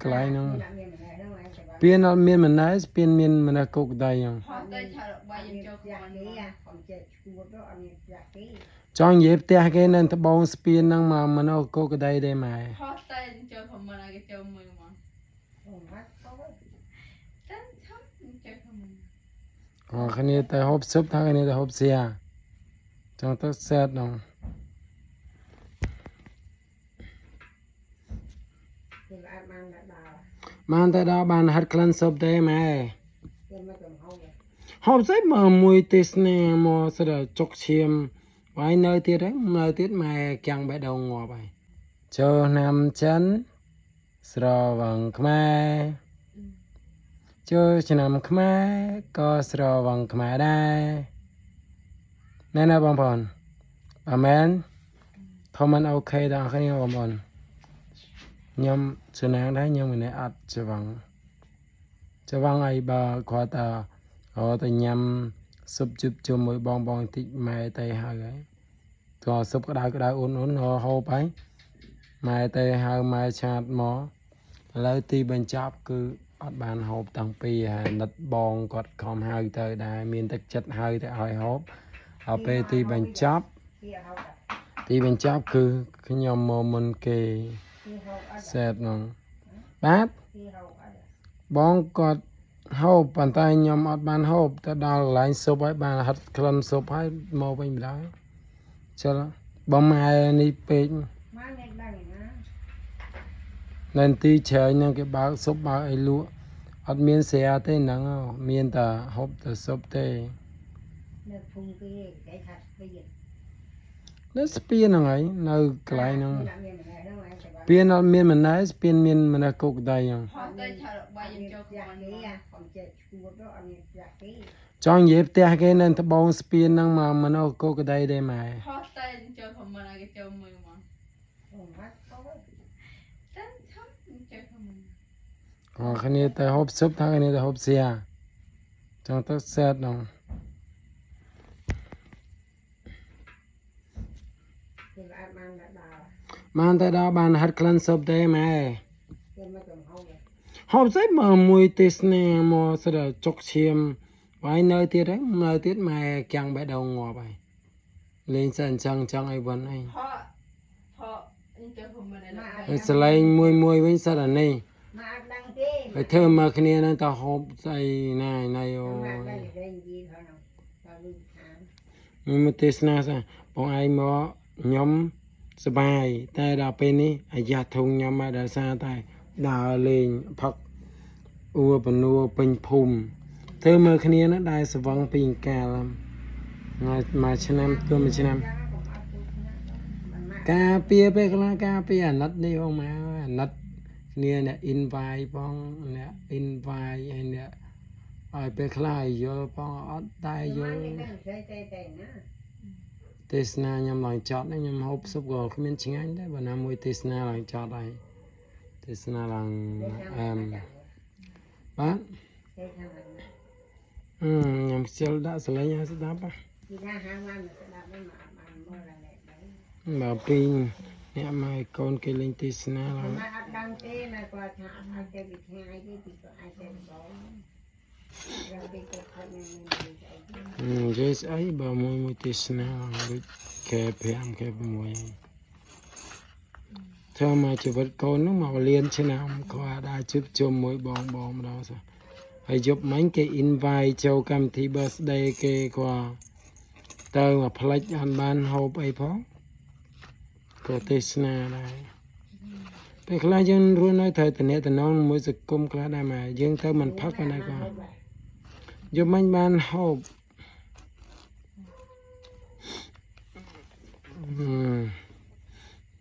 កន្លែងហ្នឹង មានម្នាក់ហ្នឹងឯងទៅ ពៀនអត់មានម្នាក់ស្ពានមានម្នាក់គុកដៃហ្នឹង ហោះទៅឆារបាយយើងចូល ផ្ទះ ខម គេ មិន កុំចេះឈួតទៅអត់មានផ្ទះគេ ចង់និយាយផ្ទះគេនៅត្បូងស្ពានហ្នឹងមកមនុស្សគុកដៃទេម៉ែ ហោះទៅចូលខមមិនឲ្យគេចូលមើលមក អូម៉ាត់ទៅ តែធំចូលខមមិន ក៏គ្នាទៅហូបស៊ុបថាគ្នាទៅហូបស្រាចង់ទៅសែតហ្នឹង គេអត់បានដល់ បានតែដល់បានហាត់ក្លិនស៊ុបទេម៉ែ គេមកចំហូរ ហូបស្អីមកមួយទេសនាមកស្ដាចុកឈាមវាយនៅទៀតហ្នឹងនៅទៀតម៉ែកាំងបេះដូងងាប់ហើយចូលឆ្នាំចិនស្រវឹងខ្មែរចូលឆ្នាំខ្មែរក៏ស្រវឹងខ្មែរដែរណែណាបងប្អូនអាមែន comment OK ដល់គ្នាបងប្អូនខ្ញុំសំណាងដែរខ្ញុំម្នាក់អត់ច្វឹងច្វឹងអីបើគាត់ថារកតែញ៉ាំស៊ុបជិបជុំមួយបងបងតិចម៉ែទៅហើយហើយតោះស៊ុបក្តៅក្តៅអ៊ុនអ៊ុនហូបហើយម៉ែទៅហៅម៉ែឆាតមកឥឡូវទីបញ្ចប់គឺអត់បានហូបតាំងពីហើយណិតបងគាត់ខំហៅទៅដែរមានទឹកចិត្តហៅទៅឲ្យហូបហើយពេលទីបញ្ចប់ គេហូប ទីបញ្ចប់គឺខ្ញុំមកមុនគេ គេហូបអត់ សែតហ្នឹងបាទ គេហូបអត់ បងគាត់ហូបប៉ុន្តែខ្ញុំអត់បានហូបទៅដល់កន្លែងស៊ុបហើយបានហិតក្លិនស៊ុបហើយមកវិញម្ដងចុលបងម៉ែនេះពេក ម៉ែមិនដឹងណា នៅទីជ្រែងហ្នឹងគេបើកស៊ុបបើកអីលក់អត់មានស្រាទេហ្នឹងហ៎មានតែហូបតែស៊ុបទេ នៅភូមិគេគេថាស្ពាន នៅស្ពានហ្នឹងហើយនៅកន្លែងហ្នឹង មានម្នាក់ហ្នឹងឯងទៅ ស្ពានអត់មានម្នាក់ស្ពានមានម្នាក់គុកដៃហ្នឹង ហោះទៅឆារបាយយើងចូល ផ្ទះ ខមមិន គេកុំចេះឈួតទៅអត់មានផ្ទះគេ ចង់និយាយផ្ទះគេនៅត្បូងស្ពានហ្នឹងមកមនុស្សគុកដៃទេម៉ែ ហោះទៅចូលខមមិនឲ្យគេចូលមើលមក អូម៉ាត់ទៅ តែធំចូលខមមិន ក៏គ្នាទៅហូបស៊ុបថាគ្នាទៅហូបស្រាចង់ទៅសែតហ្នឹង គេអត់បានដល់ បានតែដល់បានហិតក្លិនស៊ុបទេម៉ែ គេមកចំហូរ ហូបស្អីមកមួយទេសនាមកស្ដាចុកឈាមវាយនៅទៀតហ្នឹងនៅទៀតម៉ែកាំងបេះដូងងាប់ហើយលេងសិនអញ្ចឹងអញ្ចឹងអីវិញអី ហោះហោះចូលខមមិនឲ្យ ហើយសលេងមួយមួយវិញសិតអានេះ ម៉ែអត់ដឹងទេ ហើយធ្វើមកគ្នាហ្នឹងទៅហូបស្អីណាយណៃអូ ម៉ែ យ ដឹងតែនិយាយហ្នឹងដល់លឺថា ខ្ញុំមកទេសនាសោះបងឯងមកខ្ញុំសប្បាយតែដល់ពេលនេះអាយ៉ាធុងខ្ញុំមកដោយសារតែដើរលេងផឹកអួបនួពេញភូមិធ្វើមើលគ្នាហ្នឹងដែរស្វឹងពីអង្កាលមួយមួយឆ្នាំទោះមួយឆ្នាំ ការពារពេលខ្លះការពារអាណិតនេះផងមកអាណិតគ្នាអ្នក invite ផងអ្នក invite ហើយអ្នកឲ្យពេលខ្លះឲ្យយល់ផងអត់តែយល់ មិនដឹងស្អីទេទេណា ទេសនាខ្ញុំឡើងចត់ហ្នឹងខ្ញុំហូបស៊ុបក៏គ្មានឆ្ងាញ់ដែរបើណាមួយទេសនាឡើងចត់ហើយទេសនាឡើងអែមបាទ គេថាមិន អឺខ្ញុំខ្ជិលដាក់សលេងឲ្យស្ដាប់ហ៎ គេថាហាបានស្ដាប់មិនមកបានមើលอะไรដែរ បើពីរអ្នកម៉ែកូនគេលេងទេសនាឡើង ម៉ែអត់ដឹងទេម៉ែគាត់ថាអត់ទៅពីឆ្ងាយទេពីក៏អាចទៅបងរកពីគាត់គាត់នឹងមានអី និយាយស្អីបើមួយមួយទេសនាឡើងដូចខែ5ខែ6ធ្វើមកជីវិតកូននោះមកលៀនឆ្នាំគាត់អាចជួបជុំមួយបងបងម្ដងសោះហើយយប់មិញគេ invite ចូលកម្មវិធី birthday គេគាត់ទៅមកផ្លិចអត់បានហូបអីផងក៏ទេសនាដែរពេលខ្លះយើងរស់នៅត្រូវតំណតំណងមួយសង្គមខ្លះដែរមកយើងទៅមិនផឹកប៉ុណ្ណាក៏យប់មិញបានហូប